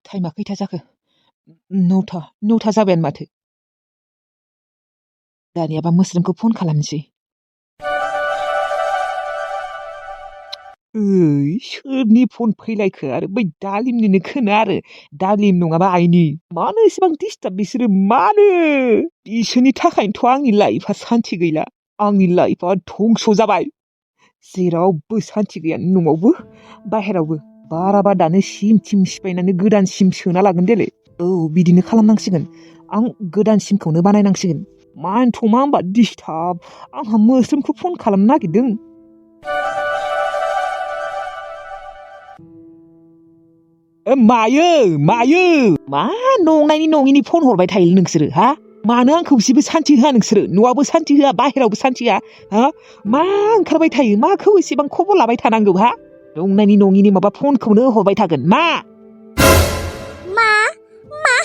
टाइमा खैथा जाखो? 9था जाबायानो माथो। दानियाबा मोस्रोमखौ फन खालामनोसै। सोरनि फन फैलायखो आरो बै दालिमनिनो खोनो आरो दालिम नङाबा आइनि। मानो एसेबां डिस्टार्ब बिसोरो मानो? बिसोरनि थाखायनोथ' आंनि लाइफआ सान्थि गैला। आंनि लाइफआ धंस' जाबाय। जेरावबो सान्थि गैया, न'आवबो बाहेरावबो। बाराबा दानो सिम थिम सिफायनानै गोदान सिम सोना लागोन देलै। औ बिदिनो खालामनांसिगोन। आं गोदान सिमखौनो बानायनांसिगोन। मानोथ' मा होमबा डिस्टार्ब। आंहा मोस्रोमखौ फन खालामनो नागिरदों। मायो मा नंनायनि नङिनि फन हरबाय थायो नोंसोरो हा? मानो आंखौ एसेबो सान्थि होआ नोंसोरो? न'आवबो सान्थि होआ, बाहेरावबो सान्थि होआ। हा? मा ओंखारबाय थायो? माखौ एसेबां खबर लाबाय थानांगौ हा? नंनायनि नङिनि माबा फनखौनो हरबाय थागोन। मा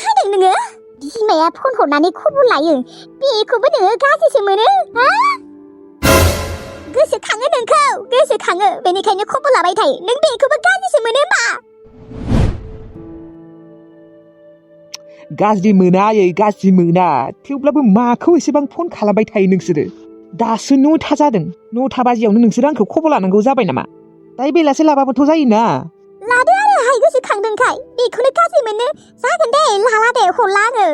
होनदों नोङो? बिमाया फन हरनानै खबर लायो, बेखौबो नोङो गाज्रिसो मोनो हा? गोसोखाङो नोंखौ, गोसोखाङो, बेनिखायनो खबर लाबाय थायो। नों बेखौबो गाज्रिसो मोनो मा? गाज्रि मोना आयै, गाज्रि मोना। थेवब्लाबो माखौ एसेबां फन खालामबाय थायो नोंसोरो? दासो 9था जादों। 9था बाजियावनो नोंसोरो आंखौ खबर लानांगौ जाबाय नामा? दायो बेलासे लाबाबोथ' जायोना। लादो आरो हाय, गोसोखांदोंखाय बेखौनो गाज्रि मोनो। जागोन दे, लाला दे, हरला आङो।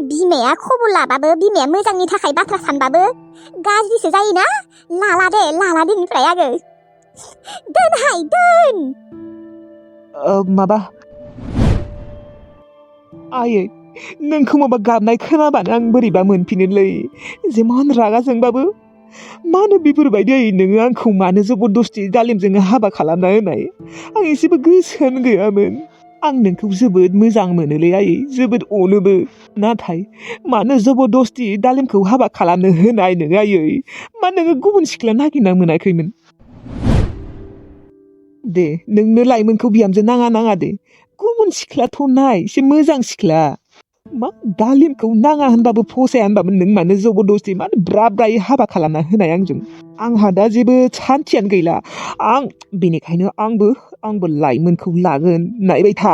बिमाया खबर लाबाबो, बिमाया मोजांनि थाखाय बाथ्रा सानबाबो गाज्रिसो जायोना। लाला दे, लाला दिननिफ्राय आङो। दोनहाय, दोन। माबा आयै, नोंखौ माबा गाबनाय खोनाबानो आं बोरैबा मोनफिनोलै। जेमान रागा जोंबाबो। मानो बेफोरबायदि नोङो आंखौ मानो जबरदस्ति दालिमजों हाबा खालामना होनाय? आं एसेबो गोसोआनो गैयामोन। आं नोंखौ जोबोद मोजां मोनोलै आयै, जोबोद अनोबो। नाथाय मानो जबरदस्ति दालिमखौ हाबा खालामनो होनाय नोङो आयै? मा नोङो गुबुन सिख्ला नागिरना मोनाखैमोन? दे, नोंनो लाइमोनखौ बिहामजो नाङा दे। गुबुन सिख्लाथ' नाय, एसे मोजां सिख्ला। मा दालिमखौ नाङा होनबाबो फसाया होनबाबो नों मानो जबरदस्ति मानो ब्रायै हाबा खालामना होनाय आंजों? आंहा दा जेबो सान्थियानो गैला। बेनिखायनो आंबो लाइमोनखौ लागोन। नायबाय था।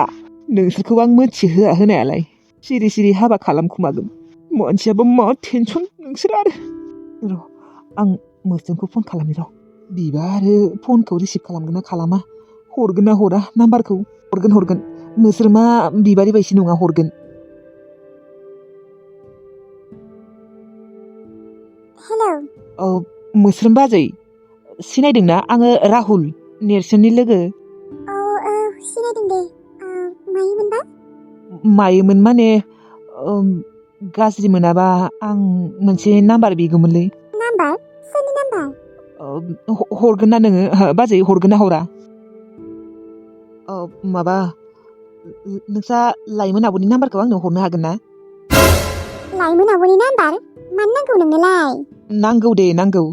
नोंसोरखौ आं मोनथिहोआ होनायालाय। सिरि सिरि हाबा खालामखुमागोन। मानसियाबो मा टेनसन नोंसोर आरो। र' आं मोस्रोमखौ फन खालामनि र'। बिबा आरो फनखौ रिसिभ खालामगोन ना खालामा? हरगोन ना हरा नाम्बारखौ? हरगोन। मोस्रोमा बिबारि बायसि नङा, हरगोन। हेलौ। औ, मोस्रोम बाजै। सिनायदोंना? आङो राहुल, नेर्सोननि लोगो। औ, सिनायदों दे। मायोमोनबा? मायोमोन माने गाज्रि मोनाबा आं मोनसे नाम्बार बिगौमोनलै। नाम्बार? सोरनि नाम्बार? हरगोन ना नोङो बाजै? हरगोन ना हरा? माबा नोंसा लाइमोन आब'नि नाम्बारखौ आंनो हरनो हागोन ना? लाइमोन आब'नि नाम्बार? मानो नांगौ नोंनोलाय? नांगौ दे, नांगौ।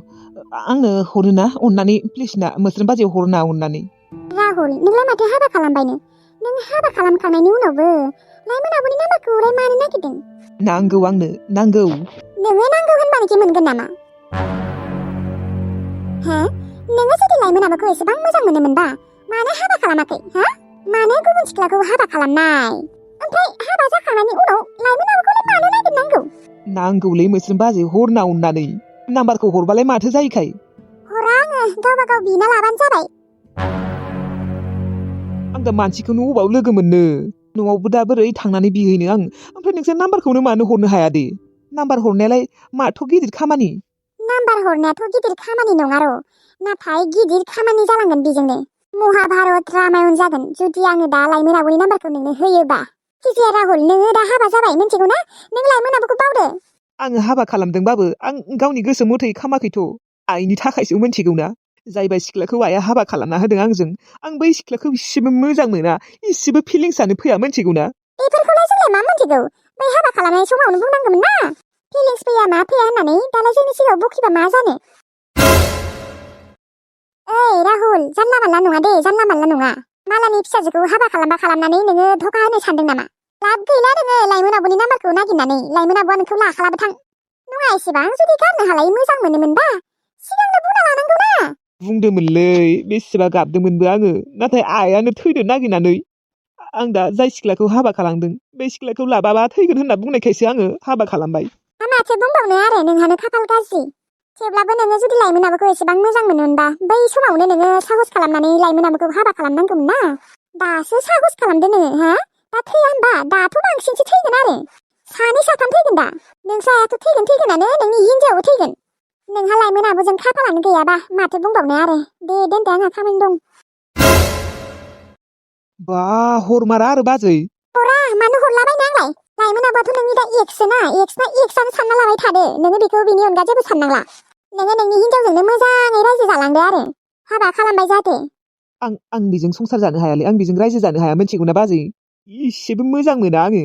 आंनो हरो ना अननानै, प्लिज ना। मोस्रोम बाजैयाव हरो ना अननानै। राहुल, नोंलाय माथो हाबा खालामबायनो? नों हाबा खालामखांनायनि उनावबो लाइमोन आब'नि नाम्बारखौलाय मानो नागिरदों? नांगौ, आंनो नांगौ। नोङो नांगौ होनबानोखि मोनगोन नामा? हा? नोङो जुदि लाइमोन आब'खौ एसेबां मोजां मोनोमोनबा मानो हाबा खालामाखै? हा? मानो गुबुन सिख्लाखौ हाबा खालामनाय? ओमफ्राय हाबा जाखांनायनि उनाव लाइमोन आब'खौलाय मानो नागिरनांगौ? नांगौलै मोस्रोम बाजै, हरना अननानै। नाम्बारखौ हरबालाय माथो जायोखाय? हरा आङो, गावबा गाव बिना लाबानो जाबाय। आं दा मानसिखौनो अबाव लोगो मोननो? न'आवबो दा बोरै थांनानै बिहैनो आं? ओमफ्राय नोंसोर नाम्बारखौनो मानो हरनो हाया दे? नाम्बार हरनायालाय माथ' गिदिर खामानि? नाम्बार हरनायाथ' गिदिर खामानि नङा र', नाथाय गिदिर खामानि जालांगोन बेजोंनो। महाभारत रामायण जागोन जुदि आङो दा लाइमोन आब'नि नाम्बारखौ नोंनो होयोबा। जिखिजाया राहुल, नोङो दा हाबा जाबाय मिन्थिगौ ना? नों लाइमोन आब'खौ बावदो। आङो हाबा खालामदोंबाबो आं गावनि गोसो मथै खामाखैथ'। आइनि थाखायसो मिन्थिगौ ना? जायबा सिख्लाखौ आइया हाबा खालामना होदों आंजों, आं बै सिख्लाखौ इसेबो मोजां मोना, इसेबो फिलिंसानो फैया, मिन्थिगौ ना? बेफोरखौलाय जोंलाय मा मिन्थिगौ? बै हाबा खालामनाय समावनो बुंनांगौमोन ना, फिलिंस फैया मा फैया होननानै। दालाय जोंनि सिगाङाव बखिबा मा जानो? ओइ राहुल, जानला मानला नङा दे, जानला मानला नङा। मालानि फिसाजोखौ हाबा खालामनानै नोङो धोखा होनो सानदों नामा? लाब गैला नोङो लाइमोन आब'नि नाम्बारखौ नागिरनानै। लाइमोन आब'आ नोंखौ लाखालाबो थां। नङा एसेबां जुदि गारनो हालाय मोजां मोनोमोनबा सिगांनो बुंना लानांगौ ना। बुंदोंमोनलै, बेसेबा गाबदोंमोनबो आङो, नाथाय आइयानो थैनो नागिरनानै। आं दा जाय सिख्लाखौ हाबा खालामदों बे सिख्लाखौ लाबाबा थैगोन होनना बुंनायखायसो आङो हाबा खालामबाय। माथो बुंबावनो आरो नोंहानो खाफाल गाज्रि। थेवब्लाबो नोङो जुदि लाइमोन आबोखौ एसेबां मोजां मोनोमोनबा बै समावनो नोङो साहस खालामनानै लाइमोन आबोखौ हाबा खालामनांगौमोन ना। दासो साहस खालामदो नोङो हा? दा थैया होनबा दाथ' बांसिनसो थैगोन आरो। सानै साथाम थैगोन दा। नोंस्रायाथ' थैगोनानो नोंनि हिनजावाबो थैगोन। नोंहा लाइमोन आबोजों खाफालानो गैयाबा माथो बुंबावनो आरो। दे दोनदो आंहा खामानि दं। बा हरमारा आरो बाजै। हरा मानो हरलाबायनो आंलाय? लाइमोन आबोआथ' नोंनि दा एक्सना एक्सआनो सानना लाबाय थादो। नोङो बेखौ बिनि अनगा जेबो साननांला। नोङो नोंनि हिनजावजोंनो मोजाङै रायजो जालांदो आरो। हाबा खालामबाय जाहाथे। आं बेजों संसार जानो हायालै, आं बेजों रायजो जानो हाया मिथिगौना बाजै? इसेबो मोजां मोना आङो।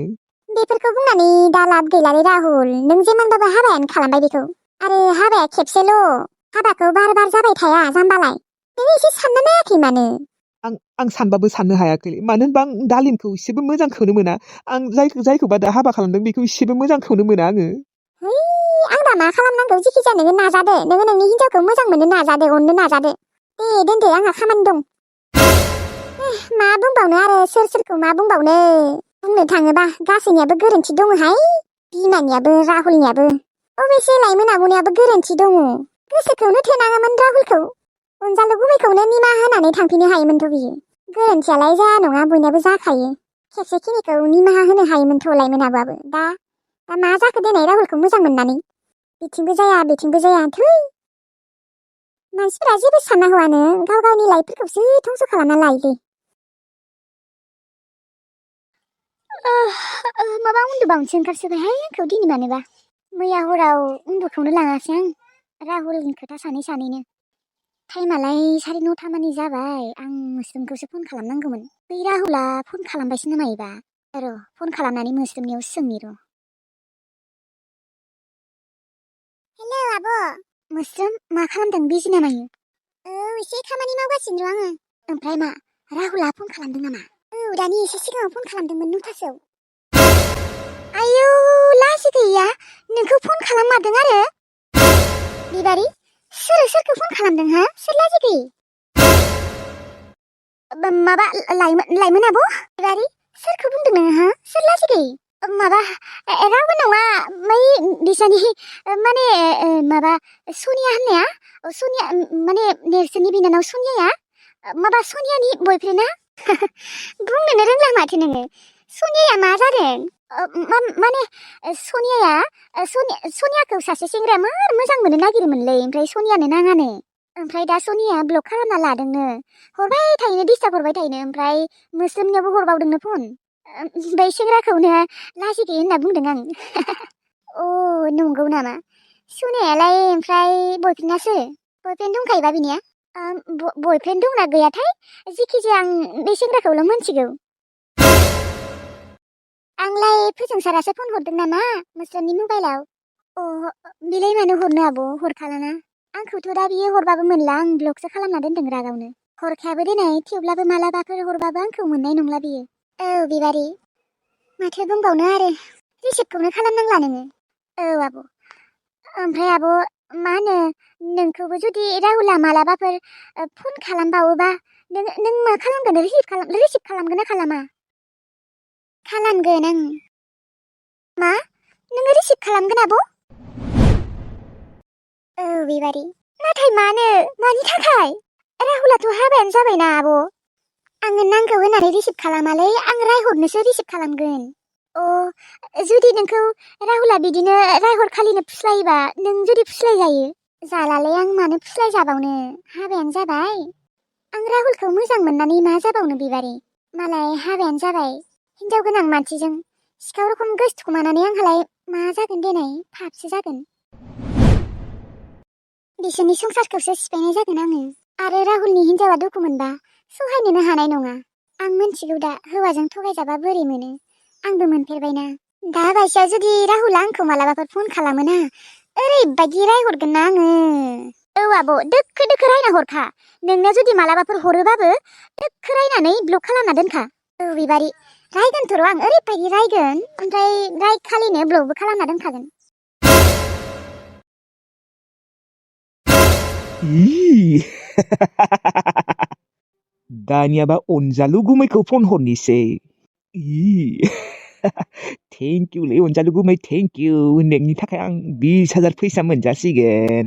बेफोरखौ बुंनानै दा लाब गैलालै राहुल। नों जेमानबाबो हाबायानो खालामबाय बेखौ। आरो हाबाया खेबसेल'। हाबाखौ बार बार जाबाय थाया जाम्बालाय। नोङो एसे सानना नायाखै मानो? आं सानबाबो साननो हायाखै। मानो होनबा आं दालिमखौ इसेबो मोजांखौनो मोना। आं जायखौबा दा हाबा खालामदों बेखौ इसेबो मोजांखौनो मोना आङो। है आं दा मा खालामनांगौ? जिखिजाया नोङो नाजादो। नोङो नोंनि हिनजावखौ मोजां मोननो नाजादो, अननो नाजादो। दे दोनदो आंहा खामानि दं। मा बुंबावनो आरो सोरखौ मा बुंबावनो? बुंनो थाङोबा गासैनियाबो गोरोन्थि दङहाय। बिमानियाबो राहुलनियाबो। अबेसे लाइमोन आब'नियाबो गोरोन्थि दङ। गोसोखौनो थेनाङामोन राहुलखौ। अनजालु गुबैखौनो निमाहा होनानै थांफिननो हायोमोनथ' बियो। गोरोन्थियालाय जाया नङा बयनाबो जाखायो। खेबसेखिनिखौ निमाहा होनो हायोमोनथ' लाइमोन आब'आबो। दा मा जाखो देनाय राहुलखौ मोजां मोननानै? बिथिंबो जाया बिथिंबो जाया थै। मानसिफोरा जेबो सानना हवानो गाव गावनि लाइफफोरखौसो धंस' खालामना लायोलै। माबा उन्दुबावनोसो ओंखारसोबायहाय आंखौ दिनै मानोबा। मैया हराव उन्दुखौनो लाङासै आं। राहुलनि खोथा सानैनो। टाइमालाय 9:30 मानि जाबाय। आं मोस्रोमखौसो फन खालामनांगौमोन। बै राहुला फन खालामबायसो नामायोबा? र' फन खालामनानै मोस्रोमनियाव सोंनि र'। हेलौ आब'। मोस्रोम मा खालामदों? बिजि नामायो? औ एसे खामानि मावगासिनो आङो। ओमफ्राय मा राहुला फन खालामदों नामा? औ दानि एसे सिगाङाव फन खालामदोंमोन 9थासोआव। आयौ लाजि गैया नोंखौ फन खालाममारदों आरो? बिबारि सोरखौ फन खालामदों हा? सोर लाजि गैयि? माबा लाइमोन आब'? बिबारि सोरखौ बुंदों नोङो हा? सोर लाजि गैयि? माबा रावबो नङा। बै बिसानि माने माबा सनिया होननाया। सनिया माने नेर्सोननि बिनानाव सनियाया। माबा सनियानि बयफ्रेन्डआ। बुंनोनो रोंला माथो नोङो। सनियाया मा जादों? माने सनियाखौ सासे सेंग्राया मार मोजां मोननो नागिरोमोनलै। ओमफ्राय सनियानो नाङानो। ओमफ्राय दा सनिया ब्लक खालामना लादोंनो। हरबाय थायोनो डिस्टार्ब हरबाय थायोनो। ओमफ्राय मोस्रोमनियावबो हरबावदोंनो फन। बै सेंग्राखौनो लाजि गैयि होनना बुंदों आं। अ नंगौ नामा? सनियालाय ओमफ्राय बयफ्रेन्डआ सोर? बयफ्रेन्ड दंखायोबा बिनिया? बयफ्रेन्ड दंना गैयाथाय? जिखिजाया आं बे सेंग्राखौल' मोनथिगौ। आंलाय फोजोंसारासो फन हरदों नामा मोस्रोमनि मबाइलाव। अ बिलाय मानो हरनो आब'? हरखालाना। आंखौथ' दा बियो हरबाबो मोनला। आं ब्लकसो खालामना दोनदों रागावनो। हरखायाबो देनाय थेवब्लाबो मालाबाफोर हरबाबो आंखौ मोननाय नंला बियो। औ बिबारि माथो बुंबावनो आरो। रिसिभखौनो खालामनांला नोङो। औ आब'। ओमफ्राय आब' मा होनो नोंखौबो जुदि राहुला मालाबाफोर फन खालामबावोबा नों मा खालामगोन? रिसिभ खालामगोन ना खालामा? खालामगोन आं। मा? नोङो रिसिभ खालामगोन आब'? औ बिबारि नाथाय मानि थाखाय? राहुलाथ' हाबायानो जाबायना आब'। आङो नांगौ होननानै रिसिभ खालामालै। आं रायहरनोसो रिसिभ खालामगोन। अ जुदि नोंखौ राहुला बिदिनो रायहरखालिनो फुस्लायोबा नों जुदि फुस्लायजायो? जालालै आं मानो फुस्लाय जाबावनो। हाबायानो जाबाय। आं राहुलखौ मोजां मोननानै मा जाबावनो बिबारि? मालाय हाबायानो जाबाय। हिनजाव गोनां मानसिजों सिखाव रखम गोसथोखुमानानै आंहालाय मा जागोन देनाय? पापसो जागोन। बिसोरनि संसारखौसो सिफायनाय जागोन आङो। आरो राहुलनि हिनजावा दुखु मोनबा सहायनोनो हानाय नङा। आं मिन्थिगौ दा हौवाजों थगायजाबा बोरै मोनो। आंबो मोनफेरबायना। दा बायसेयाव जुदि राहुला आंखौ मालाबाफोर फन खालामोना ओरैबायदि रायहरगोन ना आङो। औ आब' दोखो रायना हरखा। नोंनो जुदि मालाबाफोर हरोबाबो दोखो रायनानै ब्लक खालामना दोनखा। औ बिबारि रायगोनथ' र' आं ओरैबायदि रायगोन। ओमफ्राय रायखालिनो ब्लकबो खालामना दोनखागोन। दानियाबा अनजालु गुमैखौ फन हरनिसै। थेंक इउलै अनजालु गुमै थेंक इउ नोंनि थाखाय आं 20,000 फैसा मोनजासिगोन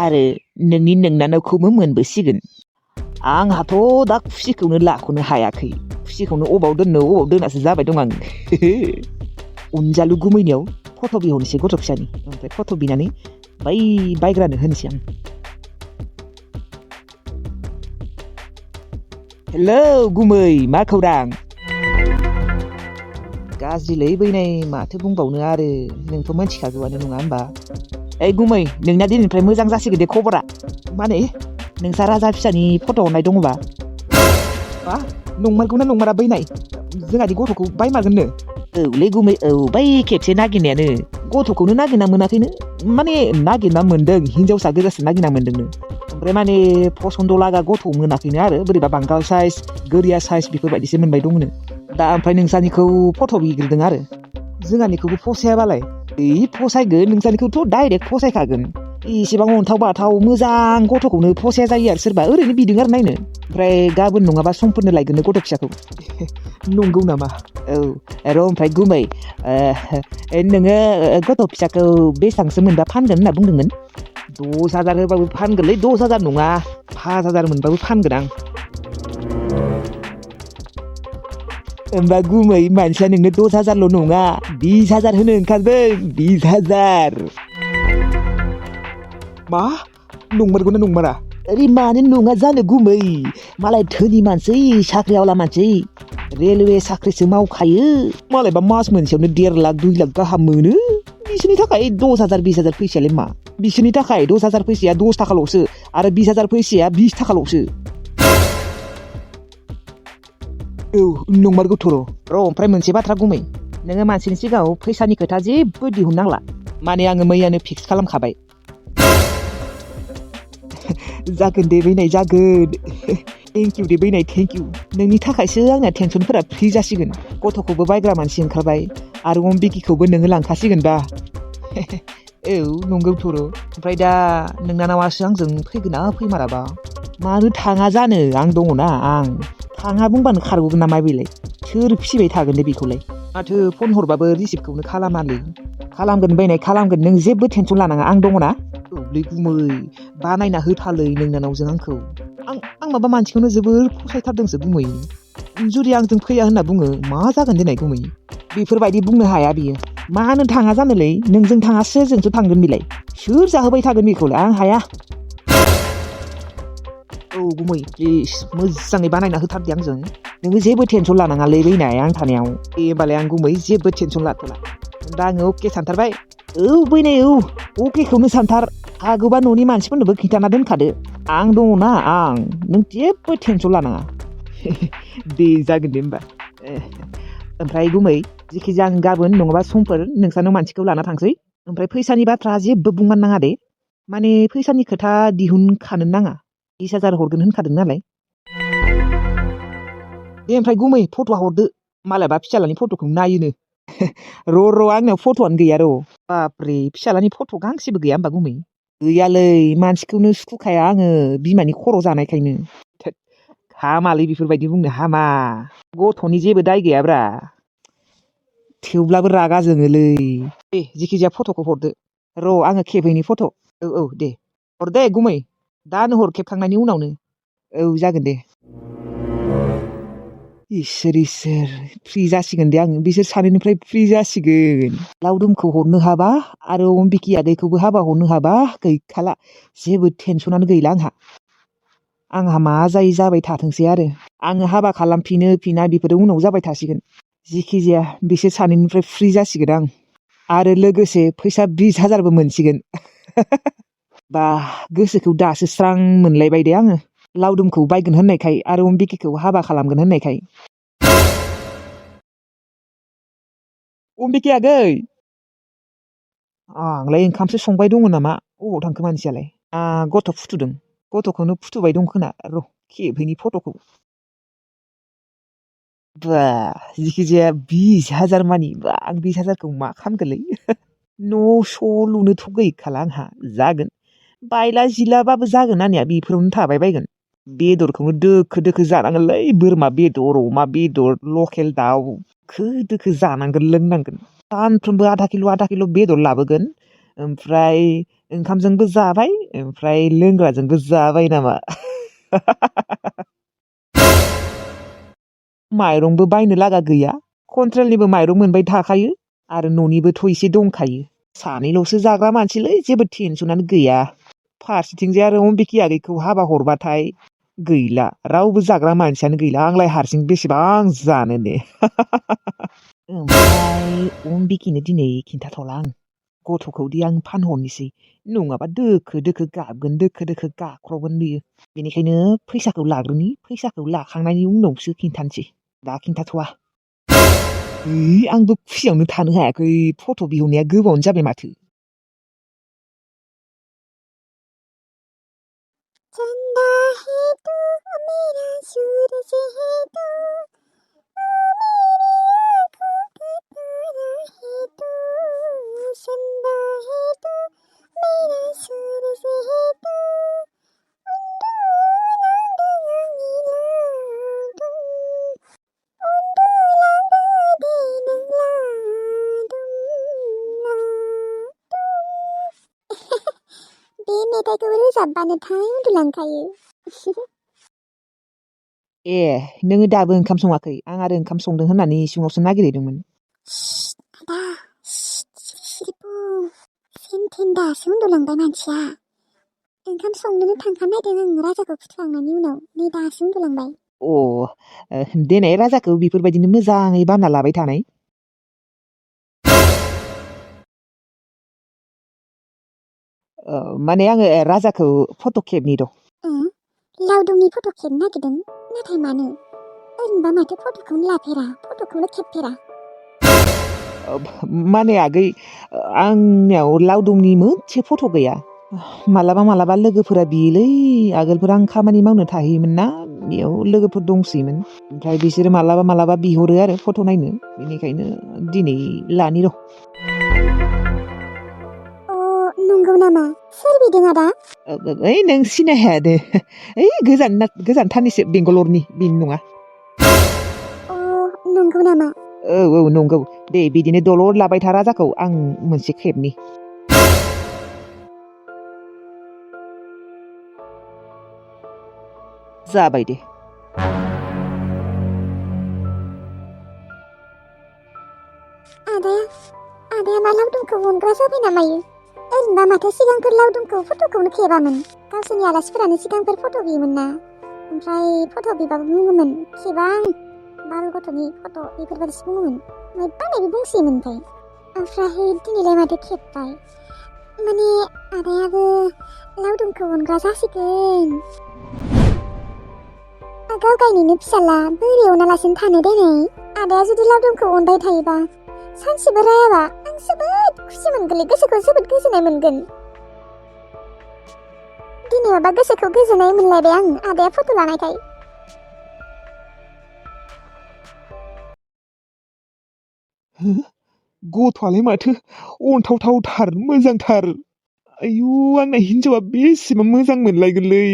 आरो नोंनि नोंनानावखौबो मोनबोसिगोन आंहाथ' दा खुसिखौनो लाख'नो हायाखै खुसिखौनो अबाव दोननासो जाबाय दं आं अनजालु गुमैनियाव फट' बिहरनोसै गथ' फिसानि ओमफ्राय फट' बिनानै बै बायग्रानो होनोसै आं हेलौ गुमै मा खौरां गाज्रिलै बैनाय माथो बुंबावनो आरो नोंथ' मिथिखागौआनो नङा होमबा ओइ गुमै नोंना दिनैनिफ्राय मोजां जासिगोन दे खबरा माने नोंसा राजा फिसानि फट' हरनाय दङबा मा नंमारगौना नंमारा बैनाय जोंहानि गथ'खौ बायमारगोननो औलै गुमै औ बै खेबसे नागिरनायानो गथ'खौनो नागिरना मोनाखैनो माने नागिरना मोन्दों हिनजावसा गोजासो नागिरना मोन्दोंनो ओमफ्राय माने फसन्द लागा गथ' मोनाखैनो आरो बोरैबा बांगाल साइज गोरिया साइज बेफोरबायदिसो मोनबाय दंनो दा ओमफ्राय नोंसानिखौ फट' बिग्रोदों आरो जोंहानिखौबो फसायाबालाय फसायगोन नोंसानिखौथ' डाइरेक्ट फसायखागोन इसेबां अन्थाव बाथाव मोजां गथ'खौनो फसाया जायो आरो सोरबा ओरैनो बिदों आरो नायनो ओमफ्राय गाबोन नङाबा समफोरनो लायगोननो गथ' फिसाखौ नंगौ नामा औ र' ओमफ्राय गुमै नोङो गथ' फिसाखौ बेसेबांसो मोनबा फानगोन होनना बुंदोंमोन 10,000 होबाबो फानगोनलै 10,000 नङा 5,000 मोनबाबो फानगोन आं होमबा गुमै मानसिया नोंनो 10,000ल' नङा 20,000 होनो ओंखारदों 20,000 मा नंमारगौना नंमारा ओरै मानो नङा जानो गुमै मालाय धोनि मानसि साख्रिआवला मानसि रेलवे साख्रिसो मावखायो मालायबा मास मोनसेयावनो 1.5 लाख 2 लाख गाहाम मोनो बिसोरनि थाखाय 10,000 20,000 फैसायालाय मा बिसोरनि थाखाय 10,000 फैसाया 10 थाखाल'सो आरो 20,000 फैसाया 20 थाखाल'सो औ नंमारगौथ' र' ओमफ्राय मोनसे बाथ्रा गुमै नोङो मानसिनि सिगाङाव फैसानि खोथा जेबो दिहुननांला माने आङो मैयानो फिक्स खालामखाबाय जागोन दे बैनाय जागोन थेंक इउ दे बैनाय थेंक इउ नोंनि थाखायसो आंना टेनसनफोरा फ्रि जासिगोन गथ'खौबो बायग्रा मानसि ओंखारबाय आरो अम्बिकिखौबो नोङो लांखासिगोनबा औ नंगौथ' ओमफ्राय दा नोंनानावासो आंजों फैगोना फैमाराबा मानो थाङा जानो आं दङना आं थाङा बुंबानो खारग'गोन नामा बेलाय सोर फिसिबाय थागोन दे बेखौलाय माथो फन हरबाबो रिसिभखौनो खालामालै खालामगोन बैनाय खालामगोन नों जेबो टेनसन लानाङा आं दङना औलै गुमै बानायना होथालै नोंनानावजों आंखौ आं माबा मानसिखौनो जोबोर फसायथारदोंसो गुमै जुदि आंजों फैया होनना बुङो मा जागोन देनाय गुमै बेफोरबायदि बुंनो हाया बियो मानो थाङा जानोलै नोंजों थाङा सोरजोंसो थांगोन बेलाय सोर जाहोबाय थागोन बेखौलाय आं हाया औ गुमै प्लिज मोजाङै बानायना होथारदे आंजों नोङो जेबो टेनसन लानाङालै बैनाय आं थानायाव दे होमबालाय आं गुमै जेबो टेनसन लाथ'ला दा आङो अके सानथारबाय औ बैनाय औ अकेखौनो सानथार हागौबा न'नि मानसिफोरनोबो खिन्थाना दोनखादो आं दङना आं नों जेबो टेनसन लानाङा दे जागोन दे होमबा ओमफ्राय गुमै जेखिजाया आं गाबोन नङाबा समफोर नोंसानाव मानसिखौ लाना थांसै ओमफ्राय फैसानि बाथ्रा जेबो बुंनो नाङा दे माने फैसानि खोथा दिहुनखानो नाङा 20,000 हरगोन होनखादों नालाय दे ओमफ्राय गुमै फट'आ हरदो मालायबा फिसालानि फट'खौ नायोनो र' आंनाव फट'आनो गैया र' बाब्रे फिसालानि फट' गांसेबो गैया होमबा गुमै गैयालै मानसिखौनो सुखुखाया आङो बिमानि खर' जानायखायनो हामालै बेफोरबायदि बुंनो हामा गथ'नि जेबो दाय गैयाब्रा थेवब्लाबो रागा जोङोलै दे जेखिजाया फट'खौ हरदो र' आङो खेबहैनि फट' औ दे हर दे गुमै दानो हर खेबखांनायनि उनावनो औ जागोन दे इसोर फ्रि जासिगोन दे आं बिसोर सानैनिफ्राय फ्रि जासिगोन लावदुमखौ हरनो हाबा आरो अम्बिकी आदैखौबो हाबा हरनो हाबा गैखाला जेबो टेनसनानो गैला आंहा मा जायो जाबाय थाथोंसै आरो आङो हाबा खालामफिनो फिना बेफोरो उनाव जाबाय थासिगोन जिखिजाया बिसोर सानैनिफ्राय फ्रि जासिगोन आं आरो लोगोसे फैसा 20,000बो मोनसिगोन बा गोसोखौ दासो स्रां मोनलायबाय दे आङो लावदुमखौ बायगोन होननायखाय आरो अम्बिकीखौ हाबा खालामगोन होननायखाय अम्बिकी आगै आंलाय ओंखामसो संबाय दङ नामा अबाव थांखो मानसियालाय गथ' फुथुदों गथ'खौनो फुथुबाय दं खोना र' खेबहैनि फट'खौ बा जिखिजाया 20,000 मानि बा आं 20,000खौ मा खालामगोनलै न' स' लुनोथ' गैखाला आंहा जागोन बायला जिलाबाबो जागोन आंनिया बेफोरावनो थाबाय बायगोन बेदरखौनो दोखो दोखो जानांगोनलै बोरमा बेदर अमा बेदर लकेल दाउ दोखो जानांगोन लोंनांगोन सानफ्रोमबो आधा किल' बेदर लाबोगोन ओमफ्राय ओंखामजोंबो जाबाय ओमफ्राय लोंग्राजोंबो जाबाय नामा माइरंबो बायनो लागा गैया कन्ट्रेलनिबो माइरं मोनबाय थाखायो आरो न'निबोथ' एसे दंखायो सानैल'सो जाग्रा मानसिलै जेबो टेनसनानो गैया फारसेथिंजाय आरो अम्बिकी आगैखौ हाबा हरबाथाय गैला रावबो जाग्रा मानसियानो गैला आंलाय हारसिं बेसेबां जानो ने ओमफ्राय अम्बिकीनो दिनै खिन्थाथ'ला आं गथ'खौदि आं फानहरनोसै नङाबा दोखो दोखो गाबगोन दोखो दोखो गाख्रबगोन बियो बेनिखायनो फैसाखौ लाग्रोनि फैसाखौ लाखांनायनि उनावसो खिन्थानोसै दा खिन्थाथ'वा आंबो खुसियावनो थानो हायाखै फट' बिहरनाया गोबावानो जाबाय माथो चंदा है तू मेरा सूरज है तू मेरी आँखों का तारा है तू चंदा है तू मेरा सूरज है तू बे मेथाइखौ रोजाबबानोथाय उन्दुलांखायो ए नोङो दाबो ओंखाम सङाखै आं आरो ओंखाम संदों होननानै इसिङावसो नागिरहैदोंमोन आदा सिरिबु सेन्थेन दासो उन्दुलांबाय मानसिया ओंखाम संनोनो थांखानायदों आं राजाखौ फुथुखांनायनि उनाव नै दासो उन्दुलांबाय देनाय राजाखौ बेफोरबायदिनो मोजाङै बामना लाबाय थानाय माने आङो राजाखौ फट' खेबनि र' लावदुमनि फट' खेबनो नागिरदों नाथाय मानो ओरैनोबा माथो फट'खौनो लाफेरा फट'खौनो खेबफेरा माने आगै आंनियाव लावदुमनि मोनसे फट' गैया मालाबा लोगोफोरा बियोलै आगोलफोर आं खामानि मावनो थाहैयोमोन ना बेयाव लोगोफोर दंसैमोन ओमफ्राय बिसोरो मालाबा बिहरो आरो फट' नायनो बेनिखायनो दिनै लानि र' नंगौ नामा सोर बिदों आदा ओइ नों सिनाय हाया दे ओइ गोजानथारनिसो बेंगालरनि बेनि नङा नंगौ नामा औ नंगौ दे बिदिनो दलर लाबाय था राजाखौ आं मोनसे खेबनि जाबाय दे आदाया मा लावदुमखौ अनग्रा जाबाय नामायो ओरैनोबा माथो सिगांफोर लावदुमखौ फट'खौनो खेबामोन गावसोरनि आलासिफोरानो सिगांफोर फट' बियोमोन ना ओमफ्राय फट' बिबाबो बुङोमोन खेबा आं बाल गथ'नि फट' बेफोरबायदिसो बुङोमोन मायबा बुंसोयोमोन ओमफ्राय दिनैलाय माथो खेबबाय माने आदायाबो लावदुमखौ अनग्रा जासिगोन गाव गायनिनो फिसाला बोरै अनालासिनो थानो देनाय आदाया जुदि लावदुमखौ अनबाय थायोबा सानसेबो रायाबा आं जोबोद खुसि मोनगोनलै गोसोखौ जोबोद गोजोननाय मोनगोन दिनैबा गोसोखौ गोजोननाय मोनलायबाय आं आदाया फट' लानायखाय गथ'आलाय माथो अनथावथावथार मोजांथार आयु आंना हिनजावा बेसेबां मोजां मोनलायगोनलै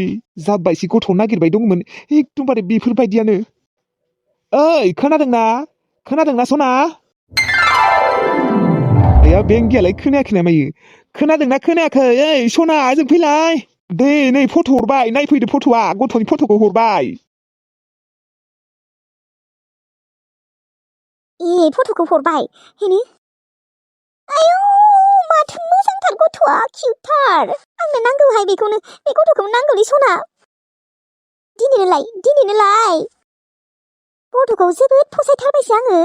जाब्बायसो गथ' नागिरबाय दंमोन एकदमबारे बेफोरबायदियानो ओइ खोनादोंना सना आया बेंगियालाय खोनायाखै ना मायो खोनादोंना खोनायाखै ओइ सना जों फैलाय दे नै फट' हरबाय नायफैदो फट'आ गथ'नि फट'खौ हरबाय फट'खौ हरबाय हेनि आयौ माथो मोजांथार गथ'आ किउटथार आंनो नांगौहाय बेखौनो बे गथ'खौनो नांगौलै सना दिनैनोलाय गथ'खौ जोबोद फसायथारबायसो आङो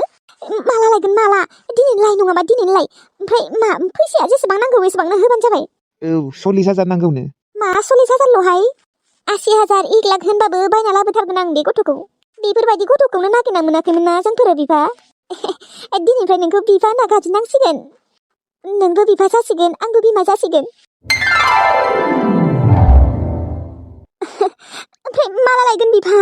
माला लायगोन माला दिनैनोलाय नङाबा दिनैनोलाय ओमफ्राय मा फैसाया जेसेबां नांगौ एसेबांनो होबानो जाबाय औ 40,000 नांगौनो मा 40,000ल'हाय 80,000 1 लाख होनबाबो बायना लाबोथारगोन आं बे गथ'खौ बेफोरबायदि गथ'खौनो नागिरना मोनाखैमोन ना जोंफोरो बिफा दिनैनिफ्राय नोंखौ बिफा होनना गाबज्रिनांसिगोन नोंबो बिफा जासिगोन आंबो बिमा जासिगोन ओमफ्राय माला लायगोन बिफा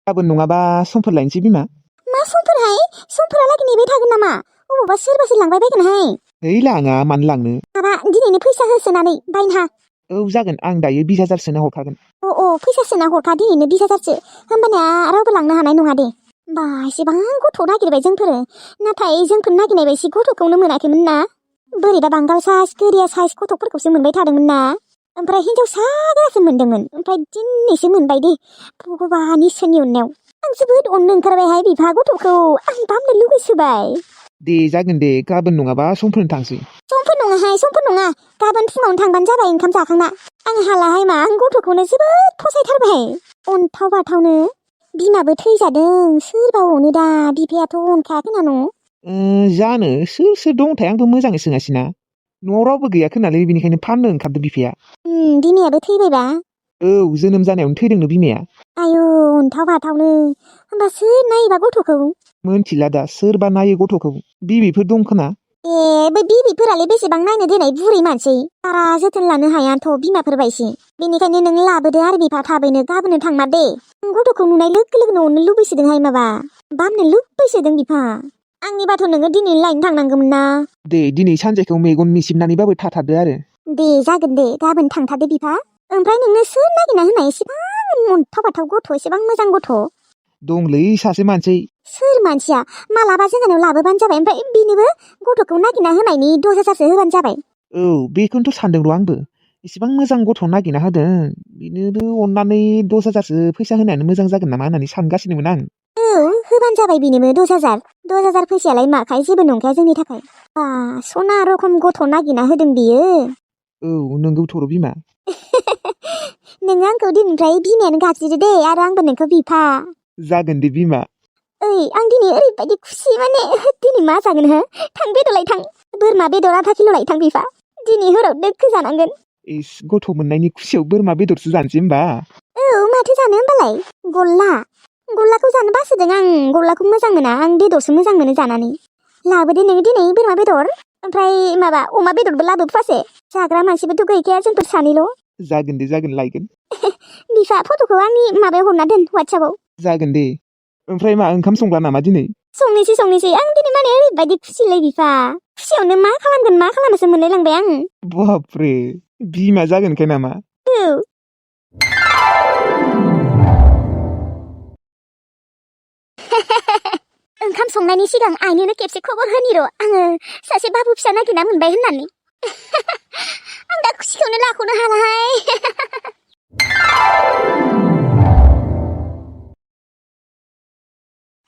गाबोन नङाबा समफोर लायनोसै बिमा मा समफोरहाय समफोरालागै नेबाय थागोन नामा अबावबा सोरबासो लांबाय बायगोनहाय लाङा मानो लांनो माबा दिनैनो फैसा होसोनानै बायना औ जागोन आं दायो 20,000 सोना हरखागोन। अ फैसा सोना हरखा दिनैनो 20,000सो होमबानिया रावबो लांनो हानाय नङा दे। बा एसेबां गथ' नागिरबाय जोंफोरो नाथाय जोंफोर नागिरनाय बायदि गथ'खौनो मोनाखैमोन ना। बोरैबा बांगाल साइज गोरिया साइज गथ'फोरखौसो मोनबाय थादोंमोन ना। ओमफ्राय हिनजावसा गोजासो मोनदोंमोन ओमफ्राय दिनैसो मोनबाय दे भगबान इसोरनि अननायाव। आं जोबोद अननो ओंखारबायहाय बिफा गथ'खौ आं बामनो लुगैसोबाय। दे जागोन दे गाबोन नङाबा समफोरनो थांसै। समफोर नङाहाय समफोर नङा गाबोन फुङावनो थांबानो जाबाय ओंखाम जाखांना। आं हालाहाय मा आं गथ'खौनो जोबोद फसायथारबाय। अनथाव बाथावनो बिमाबो थैजादों सोरबा अनो दा बिफायाथ' अनखायाखै ना न'। जानो सोर सोर दंथाय आंबो मोजाङै सोङासैना। न'आव रावबो गैया खोनालै बेनिखायनो फाननो ओंखारदों बिफाया। बिमायाबो थैबायबा। औ जोनोम जानायावनो थैदोंनो बिमाया। आयौ अनथाव बाथावनो होमबा सोर नायोबा गथ'खौ। मोनथिला दा सोरबा नायो गथ'खौ बिबैफोर दं खोना। बै बिबैफोरालाय बेसेबां नायनो देनाय बुरै मानसि बारा जोथोन लानो हायाथ' बिमाफोर बायसि। बेनिखायनो नों लाबोदो आरो बिफा थाबैनो गाबोननो थांमा दे। गथ'खौ नुनाय लोगो लोगोनो अननो लुबैसोदोंहाय माबा बामनो लुबैसोदों बिफा। आंनिबाथ' नोङो दिनै लायनो थांनांगौमोन ना। दे दिनै सानसेखौ मेगन मिसिबनानैबाबो थाथारदो आरो। दे जागोन दे गाबोन थांथारदो बिफा। ओमफ्राय नोंनो सोर नागिरना होनाय एसेबां अनथाव बाथाव गथ' एसेबां मोजां गथ'। दंलै सासे मानसि। सोर मानसिया मालाबा जोंहानाव लाबोबानो जाबाय ओमफ्राय बिनोबो गथ'खौ नागिरना होनायनि 10,000सो होबानो जाबाय। औ बेखौनोथ' सानदों र' आंबो एसेबां मोजां गथ' नागिरना होदों बिनोबो अननानै 10,000सो फैसा होनायानो मोजां जागोन नामा होननानै सानगासिनोमोन आं। औ होबानो जाबाय बिनोबो 10,000 फैसायालाय माखाय जेबो नंखाया जोंनि थाखाय। बा सना रखम गथ' नागिरना होदों बियो। औ नोंगौथ' बिमा। नोङो आंखौ दिनैनिफ्राय बिमायानो गाबज्रिदो दे आरो आंबो नोंखौ बिफा। जागोन दे बिमा। ओइ आं दिनै ओरैबायदि खुसि माने दिनै मा जागोन हो थां बेदर लायथां बोरमा बेदर आधा किल' लायथां बिफा दिनै हराव दोखो जानांगोन। इस गथ' मोननायनि खुसियाव बोरमा बेदरसो जानोसै होमबा। औ माथो जानो होमबालाय गल्लाखौ जानो बासोदों आं गल्लाखौ मोजां मोना आं बेदरसो मोजां मोनो जानानै। लाबोदो नोङो दिनै बोरमा बेदर ओमफ्राय माबा अमा बेदरबो लाबो फुवासे जाग्रा मानसिबोथ' गैखाया जोंफोर सानैल'। जागोन दे जागोन लायगोन। बिफा फट'खौ आंनि माबायाव हरना दोन वाट्सएपाव। जागोन दे ओमफ्राय मा ओंखाम संला नामा दिनै? संनोसै आं दिनै माने ओरैबायदि खुसिलै बिफा खुसियावनो मा खालामनोसो मोनलाय लांबाय आं। बापरे बिमा जागोनखाय नामा? औ ओंखाम संनायनि सिगां आइनोनो खेबसे खबर होनि र' आङो सासे बाबु फिसा नागिरना मोनबाय होननानै। आं दा खुसिखौनो लाख'नो हालाहाय।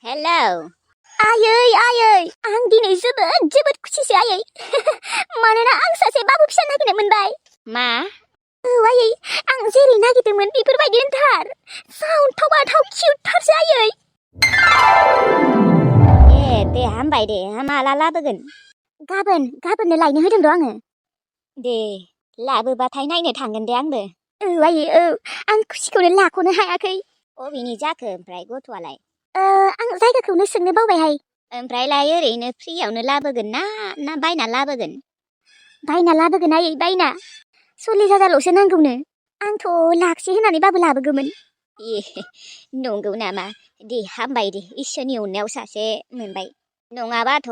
हेलौ आयै आं दिनै जोबोद खुसिसो आयै। मानोना आं सासे बाबु फिसा नागिरनो मोनबाय। मा? औ आयै आं जेरै नागिरदोंमोन बेफोरबायदिनो थार जा अनथाव बाथाव किउटथारसो आयै। दे हामबाय दे माला लाबोगोन? गाबोननो लायनो होदों र' आङो। दे लाबोबाथाय नायनो थांगोन दे आंबो। औ आयै औ आं खुसिखौनो लाख'नो हायाखै। अबेनि जाखो ओमफ्राय गथ'आलाय? आं जायगाखौनो सोंनो बावबायहाय। ओमफ्रायलाय ओरैनो फ्रियावनो लाबोगोन ना बायना लाबोगोन? बायना लाबोगोन आयै बायना 40,000ल'सो नांगौनो। आंथ' लाखसे होनानैबाबो लाबोगौमोन। ए नंगौ नामा? दे हामबाय दे इसोरनि अननायाव सासे मोनबाय। नङाबाथ'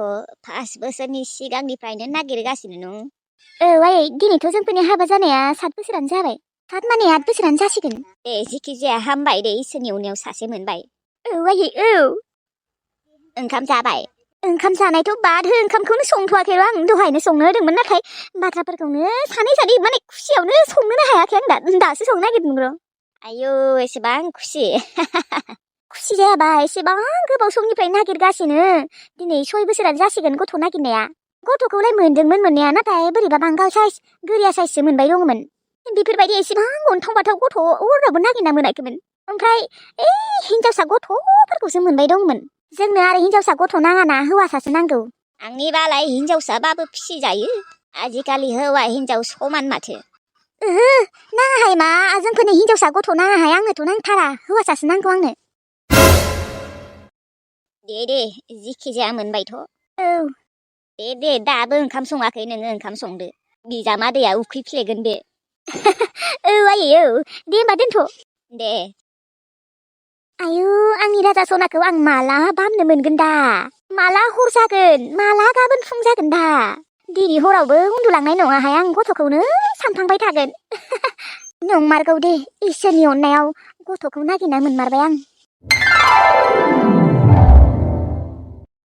5 बोसोरनि सिगांनिफ्रायनो नागिरगासिनो नों। औ आयै दिनैथ' जोंफोरनि हाबा जानाया 7 बोसोरानो जाबाय। 7 माने 8 बोसोरानो जासिगोन। दे जिखि जाया हामबाय दे इसोरनि अननायाव सासे मोनबाय। औ आयै औ। ओंखाम जाबाय? ओंखाम जानायथ' बाद हो ओंखामखौनो संथ'वाखै र' आं दहायनो संनो होदोंमोन नाथाय बाथ्राफोरखौनो सानै माने खुसियावनो संनोनो हायाखै आं दासो संनो नागिरदों र'। आयौ एसेबां खुसि। खुसि जायाबा एसेबां गोबाव समनिफ्राय नागिरगासिनो दिनै 6 बोसोरानो जासिगोन गथ' नागिरनाया। गथ'खौलाय मोनदोंमोन मोननाया नाथाय बोरैबा बांगाल साइज गोरिया साइजसो मोनबाय दङमोन। बेफोरबायदि एसेबां अनथाव बाथाव गथ' अरावबो नागिरना मोनाखैमोन। ओमफ्राय हिनजावसा गथ'फोरखौसो मोनबाय दंमोन। जोंनो आरो हिनजावसा गथ' नाङाना हौवासासो नांगौ। आंनिबालाय हिनजावसाबाबो फिसिजायो आजिखालि हौवा हिनजाव समान माथो। ओहो नाङाहाय मा जोंफोरनो हिनजावसा गथ' नाङाहाय आंनोथ' नांथारा हौवासासो नांगौ आंनो। दे जिखि जाया मोनबायथ'। औ दे दाबो ओंखाम सङाखै नोङो ओंखाम संदो बिजामादैया उखैफ्लेगोन बे। औ आयै औ दे होमबा दोनथ'। दे। आयु आंनि राजा सनाखौ आं माला बामनो मोनगोन दा? माला हर जागोन? माला गाबोन फुं जागोन दा? दिनै हरावबो उन्दुलांनाय नङाहाय आं गथ'खौनो सानफ्लांबाय थागोन नंमारगौ दे इसोरनि अननायाव गथ'खौ नागिरना मोनमारबाय आं